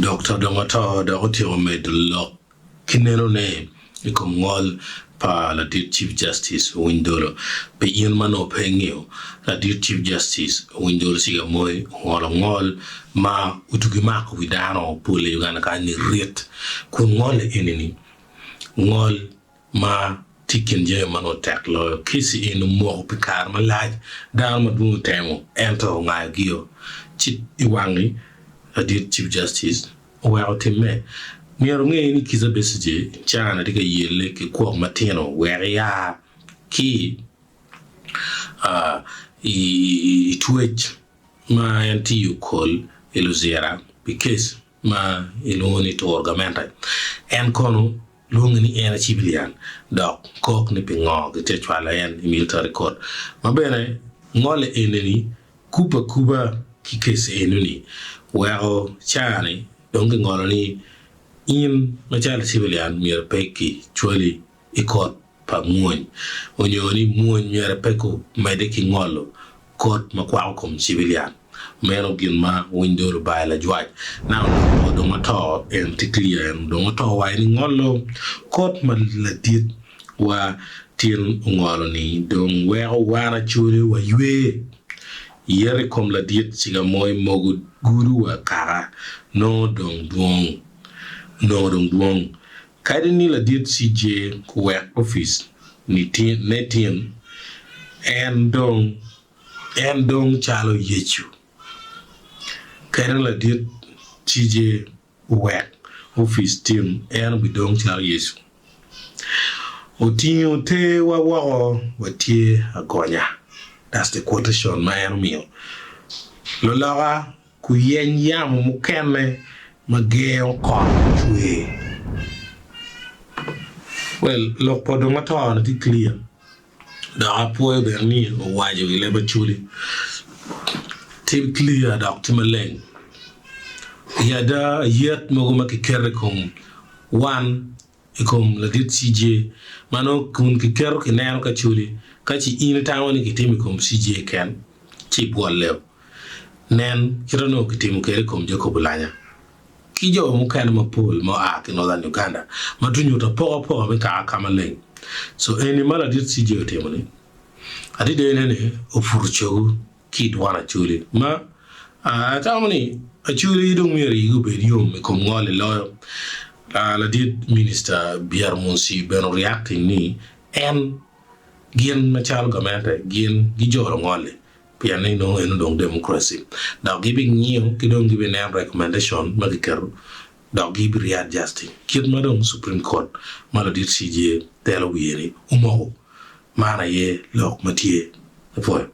Dokta dong oto dok otyeko medo lok ki nenone i kom ngol pa ladit Chief Justice Owiny Dolo. Pi in ma nongo pe ingeyo, ladit Chief Justice Owiny Dolo Cigamoi ongolo ngol ma otugi mako wi dano pol i Uganda kany ni rit kun ngole eni-ni ngol ma tye i kin jami ma nongo tek loyo. Keci eni omoko pi kare malac, dano madwong otemo ento ongayogio ci i wangi ladit Chief Justice oweko timme. Myero wunge ni Kizza Besigye caa-ni tye ka yelle ki kwok matino wek ea ki i twec ma en tye i okol i Luzira pi kec ma ilwongo ni turo gamente. En kono lwonge ni en civilian dok kok ni pingo gitye ka cwalo en i military court ma bene ngole eni-ni kubbe akuba ki kec eno-ni weko caa-ni dong kingolo ni in macalo civilian myero pe kicwali i kot pa mwony onyo ni mwony myero pe kumedde ki ngolo kot ma kwako kom civilian. Meno gin ma winy dong lubayo lajwac. Now lok dong oto en tye clear en dong oto wa en ngolo kot ma ladit wa tin ongolo ni dong weko wan Acholi wa ywe yet i kom ladit cigamoy mogo gudo wa kaka nongo dong dwong onongo dong dwong. Kadi ni ladit CJ owek opic ni ne tin, en dong en dong calo Yecu. Kadi ni ladit CJ owek opic tin, en obidong calo Yecu. Otingo terwa woko watye agonya. That's the quotation ma en omiyo. Luloka Kuyeny yamo mukene ma gengo kot cwer. Well, lok pa dong ato ni tye clear dok apwoyo bene ni owaco i leb Acholi tye clear dok tye maleng. I ada ayet mogo ma kiketo i kom wan i kom ladit CJ ma nongo kun kiketo kineno ka coli ka ci in itamo ni kitimo i kom CJ keken ci ibwolle. Nen kit onongo kitimo kwede i kom Jacob Olanya ki jo mukene mapol ma oa ki Northern Uganda ma tye nyuto apokapoka me kaka ka maleng. So eni ma ladit CJ otimo ni adidene ni oputo cogo ki i dwon Acholi ma atamo ni Acholi dong myero igi obed yom i kom ngol-li loyo. Ladit Minista Biarmunsi bene oreacting ni en gin macalo gamente gin gijolo ngol-li pien ni nongo eno dong democracy dok gibingiyo ki dong gibineno recommendation ma kiketo dok gibi readjusting kit ma dong Supreme Court ma ladit CJ telo wiye ni omoko. Man aye lok ma tye. Apwoyo.